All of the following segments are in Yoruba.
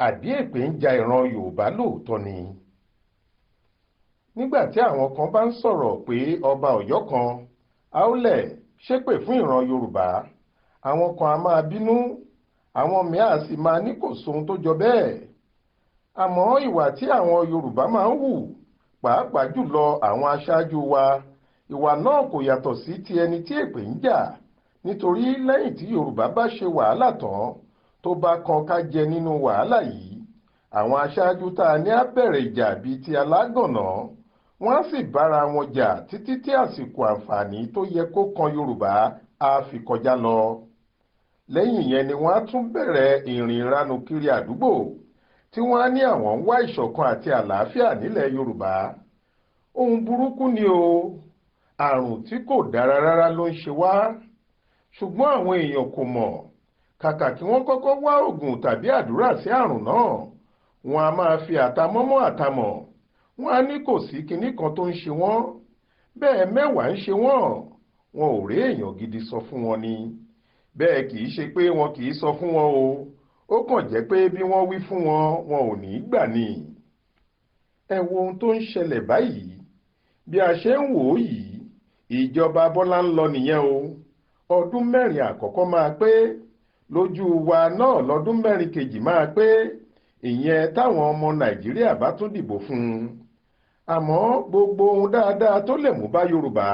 Àbí èpè ń ja ìran Yorùbá lóòótọ́ ni? Nígbà tí àwọn kan bá ń sọ̀rọ̀ pé ọba Ọ̀yọ́ kan, Aólẹ̀, ṣépè fún ìran Yorùbá, àwọn kan á máa bínú, àwọn míín á sì máa ní kò sóhun tó jọ bẹ́ẹ̀. Àmọ́ ìwà tí àwọn Yorùbá máa ń hù, pàápàá jùlọ àwọn aṣáájú wa, ìwà náà kò yàtọ̀ sí ti ẹni tí èpè ń jà, nítorí lẹ́yìn tí Yorùbá bá ṣe wàhálà tán, tó bá kan ká jẹ nínú wàhálà yìí, àwọn aṣáájú tá a ní á bẹ̀rẹ̀ ìjà bíi ti alágànná, wọ́n á sì bára wọn jà títí tí àsìkò àǹfààní tó yẹ kó kan Yorùbá á fi kọjá lọ. Lẹ́yìn ìyẹn ni wọ́n á tún bẹ̀rẹ̀ ìrìn ìranù kiri àdúgbò tí wọ́n á ní àwọn ń wá ìṣọ̀kan àti àlàáfíà nílẹ̀ Yorùbá. Ohun burúkú ni o, àrùn tí kò dára rárá ló ń ṣe wá. Ṣùgbọ́n àwọn èèyàn kò mọ̀, kàkà kí wọ́n kọ́kọ́ wá oògùn tàbí àdúrà sí àrùn náà, wọ́n á máa fi àtàmọ́ mọ́ àtàmọ̀, wọ́n á ní kò sí kinní kan tó ń ṣe wọ́n, bẹ́ẹ̀ mẹ́wàá ń ṣe wọ́n, wọn ò rí èèyàn gidi sọ fún wọn ni. Bẹ́ẹ̀ kì í ṣe pé wọn kì í sọ fún wọn o, ó kàn jẹ́ pé bí wọ́n wí fún wọn, wọn ò ní í gbà ni. Ẹ wo ohun tó ń ṣẹlẹ̀ báyìí, bí a ṣe ń wò ó yìí, ìjọba Bọ́lá ń lọ nìyẹn o. Ọdún 4 àkọ́kọ́ máa pé, lójú wa náà lọ́dún 4 kejì máa pé, ìyẹn táwọn ọmọ Nàìjíríà bá tún dìbò fún un. Àmọ́ gbogbo ohun dáadáa tó lè mú bá Yorùbá,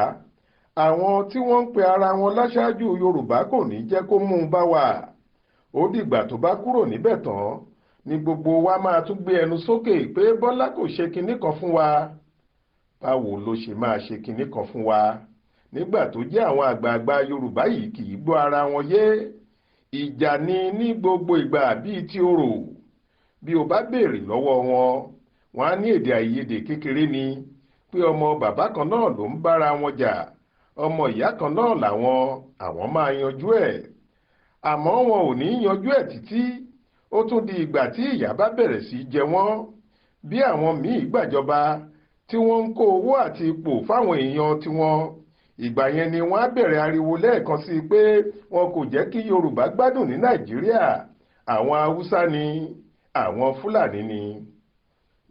àwọn tí wọ́n ń pe ara wọn láṣáájú Yorùbá kò ní jẹ́ kó mú un bá wa. Ó dìgbà tó bá kúrò níbẹ̀ tán ni gbogbo wa máa tún gbé ẹnu sókè pé Bọ́lá kò ṣe kinní kan fún wa. Báwo ló ṣe máa ṣe kinní kan fún wa nígbà tó jẹ́ àwọn àgbààgbà Yorùbá yìí kì í gbọ́ ara wọn yé? Ìjà ni ní gbogbo ìgbà bíi ti orò. Bí o bá béèrè lọ́wọ́ wọn, wọ́n á ní èdè àìyedè kékeré ni, pé ọmọ bàbá kan náà ló ń bára wọn jà, ọmọ ìyá kan náà làwọn, àwọn máa yanjú ẹ̀. Àmọ́ wọn ò ní yanjú ẹ̀ títí, ó tún di ìgbà tí ìyà bá bẹ̀rẹ̀ sí í jẹ wọ́n. Bí àwọn míì gbàjọba tí wọ́n ń kó owó àti ipò fáwọn èèyàn tiwọn, ìgbà yẹn ni wọ́n á bẹ̀rẹ̀ ariwo lẹ́ẹ̀kan sí i pé wọn kò jẹ́ kí Yorùbá gbádùn ní Nàìjíríà, àwọn Haúsá ni, àwọn Fúlàní ni.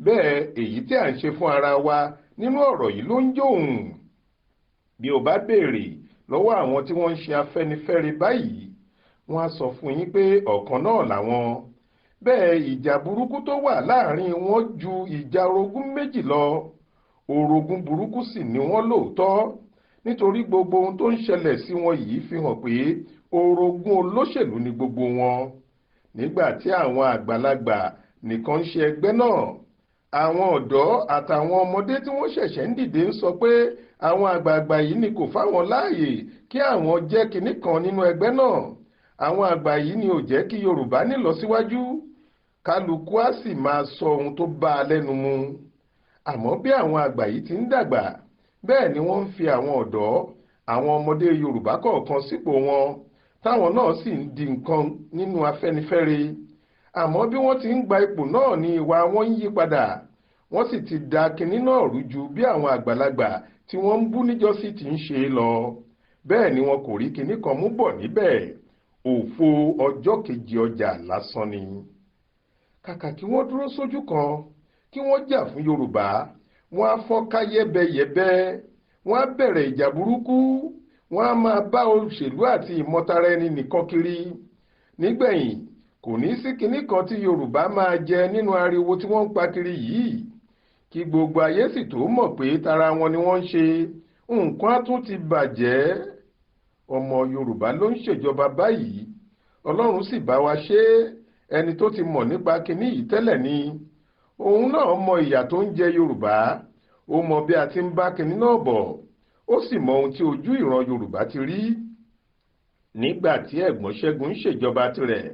Bẹ́ẹ̀ èyí tí à ń ṣe fún ara wa nínú ọ̀rọ̀ yìí ló ń jóun. Bí o bá béèrè lọ́wọ́ àwọn tí wọ́n ń ṣe Afẹ́nifẹ́re báyìí, wọ́n á sọ fún yín pé ọ̀kan náà làwọn. Bẹ́ẹ̀ ìjà burúkú tó wà láàrin wọn ju ìjà orogún méjì lọ. Orogún burúkú sì ni wọ́n lóòótọ́, nítorí gbogbo ohun tó ń ṣẹlẹ̀ sí wọn yìí fi hàn pé orogún olóṣèlú ni gbogbo wọn. Nígbà tí àwọn àgbàlagbà nìkan ń ṣe ẹgbẹ́ náà, àwọn ọ̀dọ́ àtàwọn ọmọdé tí wọ́n ṣẹ̀ṣẹ̀ ń dìde ń sọ pé àwọn àgbààgbà yìí ni kò fáwọn láàyè kí àwọn jẹ́ kinní kan nínú ẹgbẹ́ náà. Àwọn àgbà yìí ni ò jẹ́ kí Yorùbá nílọsíwájú. Kálukú á sì máa sọ ohun tó bá a lẹ́nu mu. Àmọ́ bí àwọn àgbà yìí ti ń dàgbà, bẹ́ẹ̀ ni wọ́n ń fi àwọn ọ̀dọ́, àwọn ọmọdé Yorùbá kọ̀ọ̀kan sípò wọn, táwọn náà sì ń di nǹkan nínú Afẹ́nifẹ́re. Àmọ́ bí wọ́n ti ń gba ipò náà ni ìwà wọn ń yí padà, wọ́n sì ti da kinní náà rú ju bí àwọn àgbàlagbà tí wọ́n ń bú níjọ́sí ti ń ṣe lọ. Bẹ́ẹ̀ ni wọn kò rí kinní kan mú bọ̀ níbẹ̀. Òfo ọjọ́ kejì ọjà lásán ni. Kàkà kí wọ́n dúró sójú kan, kí wọ́n jà fún Yorùbá, wọ́n á fọ́nká yẹ́bẹyẹ̀bẹ, wọ́n á bẹ̀rẹ̀ ìjà burúkú, wọ́n á máa bá òṣèlú àti ìmọ̀tara ẹni nìkan kiri. Nígbẹ̀yìn, kò ní sí kinní kan tí Yorùbá máa jẹ nínú ariwo tí wọ́n ń pa kiri yìí. Kí gbogbo ayé sì tó mọ̀ pé tara wọn ni wọ́n ń ṣe, nǹkan á tún ti bàjẹ́. Ọmọ Yorùbá ló ń ṣèjọba báyìí, Ọlọ́run sì bá wa ṣe é, ẹni tó ti mọ̀ nípa kinní yìí tẹ́lẹ̀ ni. Òun náà mọ ìyà tó ń jẹ Yorùbá, ó mọ bí a ti ń bá kinní náà bọ̀, ó sì mọ ohun tí ojú ìran Yorùbá ti rí. Nígbà tí ẹ̀gbọ́n Ṣẹ́gun ń ṣèjọba tirẹ̀,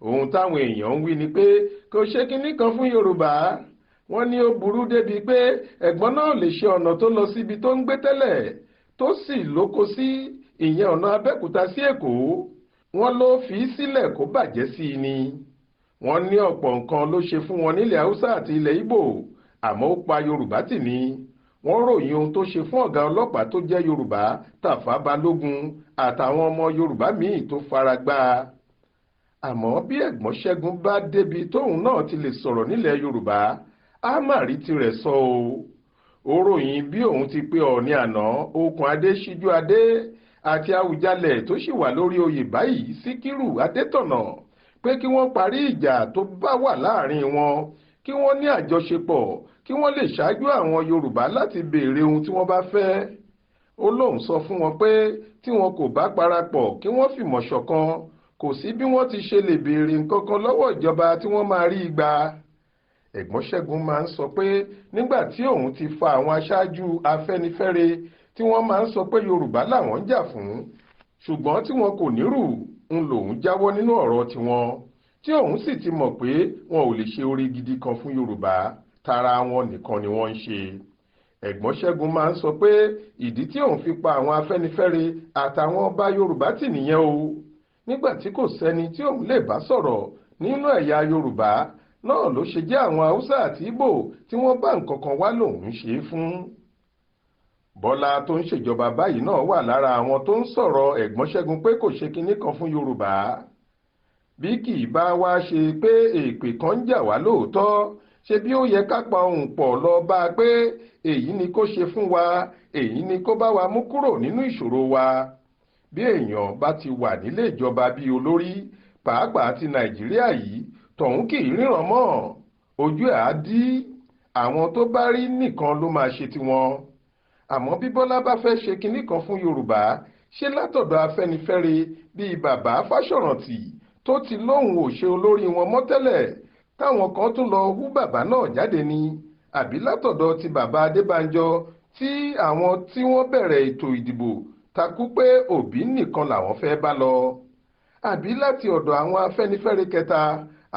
ohun táwọn èèyàn ń wí ni pé kò ṣe kinní kan fún Yorùbá. Wọ́n ní ó burú débi pé ẹ̀gbọ́n náà lè ṣe ọ̀nà tó lọ síbi tó ń gbé tẹ́lẹ̀, tó sì lóko sí, ìyẹn ọ̀nà Abẹ́òkúta sí Èkó. Wọ́n ló fi í sílẹ̀ kó bàjẹ́ sí i ni. Wọ́n ní ọ̀pọ̀ nǹkan ló ṣe fún wọn nílẹ̀ Haúsá àti ilẹ̀ Ìgbò, àmọ́ ó pa Yorùbá tì ní. Wọ́n ròyìn ohun tó ṣe fún ọ̀gá ọlọ́pàá tó jẹ́ Yorùbá Tàfá Balógun àtàwọn ọmọ Yorùbá míì tó fara gbá a. Àmọ́ bí ẹ̀gbọ́n Ṣẹ́gun bá débi tóun náà ti lè sọ̀rọ̀ nílẹ̀ Yorùbá, á má rí tirẹ̀ sọ o. Ó ròyìn bí òun ti pe Ọọ̀ni àná Okùnadé Síjúadé àti Àwùjalẹ̀ tó sì wà lórí oyè báyìí, Síkírù Adétọ̀nà, pé kí wọ́n parí ìjà tó bá wà láàrin wọn, kí wọ́n ní àjọṣepọ̀, kí wọ́n lè ṣáájú àwọn Yorùbá láti béèrè ohun tí wọ́n bá fẹ́. Ó lóun sọ fún wọn pé tí wọn kò bá parapọ̀ kí wọ́n fìmọ̀ ṣọ̀kan, kò sí bí wọ́n ti ṣe lè béèrè nǹkan kan lọ́wọ́ ìjọba tí wọ́n máa rí gbà. Ẹ̀gbọ́n Ṣẹ́gun máa ń sọ pé nígbà tí òun ti fa àwọn aṣáájú Afẹ́nifẹ́re tí wọ́n máa ń sọ pé Yorùbá làwọn ń jà fún, ṣùgbọ́n tí wọn kò nírù, ń lòun jáwọ́ nínú ọ̀rọ̀ tiwọn, tí òun sì ti mọ̀ pé wọn ò lè ṣe oore gidi kan fún Yorùbá, tara wọn nìkan ni wọ́n ń ṣe. Ẹ̀gbọ́n Ṣẹ́gun máa ń sọ pé ìdí tí òun fi pa àwọn Afẹ́nifẹ́re àtàwọn ọba Yorùbá tì nìyẹn o. Nígbà tí kò sẹ́ni tí òun lè bá sọ̀rọ̀ nínú ẹ̀yà Yorùbá náà ló ṣe jẹ́ àwọn Haúsá àti Ìgbò tí wọ́n bá nǹkan kan wá lòun ń ṣe é fún. Bọ́lá tó ń ṣèjọba báyìí náà wà lára àwọn tó ń sọ̀rọ̀ ẹ̀gbọ́n Ṣẹ́gun pé kò ṣe kinní kan fún Yorùbá. Bí kì í bá wá ṣe pé èpè kan ń jà wá lóòótọ́, ṣe bí ó yẹ ká pa ohùn pọ̀ lọ bá a pé èyí ni kó ṣe fún wa, èyí ni kó bá wa mú kúrò nínú ìṣòro wa. Bí èèyàn bá ti wà nílé ìjọba bíi olórí, pàápàá ti Nàìjíríà yìí, tọ̀hún kì í ríran mọ́, ojú ẹ̀ á dí, àwọn tó bá rí nìkan ló máa ṣe tiwọn. Àmọ́ bí Bọ́lá bá fẹ́ ṣe kinní kan fún Yorùbá, ṣé látọ̀dọ̀ Afẹ́nifẹ́re bíi bàbá Fáṣọ̀rántì tó ti lóun ò ṣe olórí wọn mọ́ tẹ́lẹ̀, táwọn kan tún lọ hú bàbá náà jáde ni, àbí látọ̀dọ̀ ti bàbá Adébánjọ tí àwọn tí wọ́n bẹ̀rẹ̀ ètò ìdìbò takú pé Òbí nìkan làwọn fẹ́ bá lọ, àbí láti ọ̀dọ̀ àwọn Afẹ́nifẹ́re kẹta,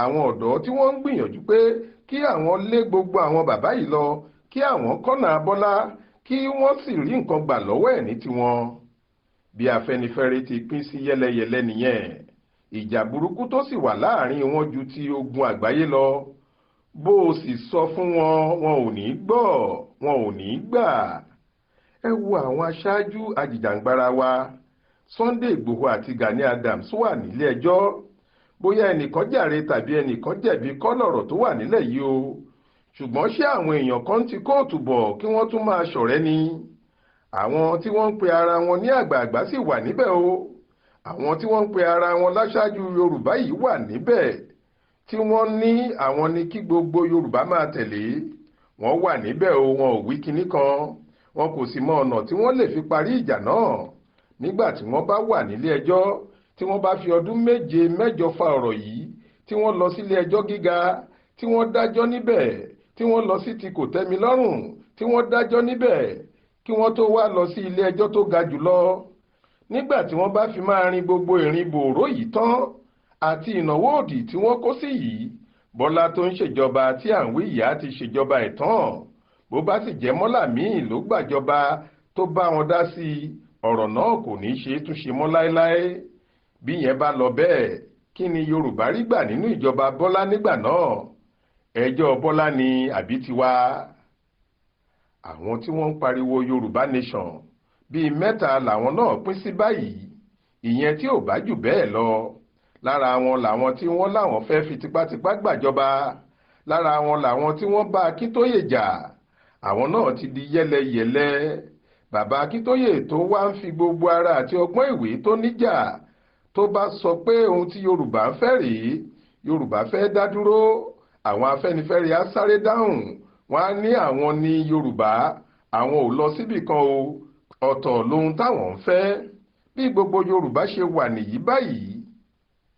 àwọn ọ̀dọ́ tí wọ́n ń gbìyànjú pé kí àwọn lé gbogbo àwọn bàbá yìí lọ, kí àwọn kọ́nà Bọ́lá, kí wọ́n sì rí nǹkan gbà lọ́wọ́ ẹ̀ ní tiwọn. Bí Afẹ́nifẹ́re ti pín sí yẹ́lẹyẹ̀lẹ nìyẹn. Ìjà burúkú tó sì wà láàrin wọn ju ti ogun àgbáyé lọ. Bó o sì sọ fún wọn, wọn ò ní gbọ́, wọn ò ní gbà. Ẹ wo àwọn aṣáájú ajìjàǹgbara wa, Sunday Ìgbòho àti Gani Adams wà nílé ẹjọ́. Bóyá ẹnìkan jàre tàbí ẹnìkan jẹ̀bi kọ́ lọ̀rọ̀ tó wà nílẹ̀ yìí o. Ṣùgbọ́n ṣé àwọn èèyàn kan ti kóòtù bọ̀ kí wọ́n tún máa ṣọ̀rẹ́ ni? Àwọn tí wọ́n ń pe ara wọn ní àgbààgbà sì wà níbẹ̀ o. Àwọn tí wọ́n ń pe ara wọn láṣáájú Yorùbá yìí wà níbẹ̀, tí wọ́n ní àwọn ni kí gbogbo Yorùbá máa tẹ̀lé. Wọ́n wà níbẹ̀ o, wọn ò wí kinní kan. Wọn kò sì mọ ọ̀nà tí wọ́n lè fi parí ìjà náà. Nígbà tí wọ́n bá wà nílé ẹjọ́, tí wọ́n bá fi ọdún 7 mẹ́jọ fa ọ̀rọ̀ yìí, tí wọ́n lọ sílé ẹjọ́ gíga, tí wọ́n dájọ́ níbẹ̀, tí wọ́n lọ sí ti kòtẹ́milọ́rùn, tí wọ́n dájọ́ níbẹ̀, kí wọ́n tó wá lọ sí ilé ẹjọ́ tó ga jùlọ. Nígbà tí wọ́n bá fi máa rin gbogbo ìrìn bòòró yìí tán àti ìnáwó òdì tí wọ́n kó sí yìí, Bọ́lá tó ń ṣèjọba tí à ń wí yìí á ti ṣèjọba ẹ̀ tán. Bó bá sì jẹ́ mọ́là míì ló gbàjọba tó bá wọn dá sí i, ọ̀rọ̀ náà kò ní ṣe é túnṣe mọ́ láéláé. Bí yẹn bá lọ bẹ́ẹ̀, kí ni Yorùbá rí gbà nínú ìjọba Bọ́lá nígbà náà? Ẹjọ́ Bọ́lá ni àbí tiwa? Àwọn tí wọ́n ń pariwo Yorùbá Nation bíi 3 làwọn náà pín sí báyìí, ìyẹn tí ò bá jù bẹ́ẹ̀ lọ. Lára wọn làwọn tí wọ́n láwọn fẹ́ fi tipátipá gbàjọba. Lára wọn làwọn tí wọ́n bá Akíntóyè jà. Àwọn náà ti di yẹ́lẹyẹ̀lẹ. Bàbá Akíntóyè tó wá ń fi gbogbo ara àti ọgbọ́n ìwé tó níjà, tó bá sọ pé ohun tí Yorùbá ń fẹ́ rèé, Yorùbá fẹ́ dá dúró, àwọn Afẹ́nifẹ́re á sáré dáhùn, wọ́n á ní àwọn ní Yorùbá, àwọn ò lọ síbì kan o, ọ̀tọ̀ lohun táwọn ń fẹ́. Bí gbogbo Yorùbá ṣe wà nìyí báyìí,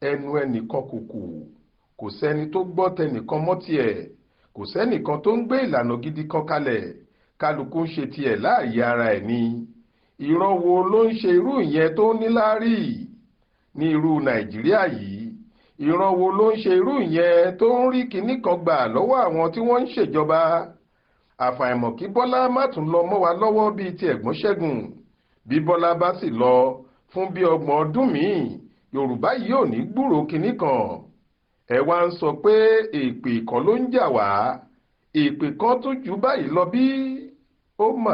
ẹnu ẹnìkan kò kù, kò sẹ́ni tó gbọ́ tẹnìkan mọ́ tiẹ̀, kò sẹ́nìkan tó ń gbé ìlànà gidi kan kalẹ̀, kálukú ń ṣe tiẹ̀ láàyè ara ẹ̀ ni. Ìran wo ló ń ṣe irú ìyẹn tó níláárí ní irú Nàìjíríà yìí? Ìran wo ló ń ṣe irú ìyẹn tó ń rí kinní kan gbà lọ́wọ́ àwọn tí wọ́n ń ṣèjọba? Àfàìmọ̀ kí Bọ́lá má tún lọ mọ́ wa lọ́wọ́ bíi ti ẹ̀gbọ́n Ṣẹ́gun. Bí Bọ́lá bá sì lọ fún bí 30 ọdún míì, Yorùbá yìí ò ní gbúròó kinní kan. Ẹ wá ń sọ pé èpè kan ló ń jà wá, èpè kan tún jù báyìí lọ bí? Ó mà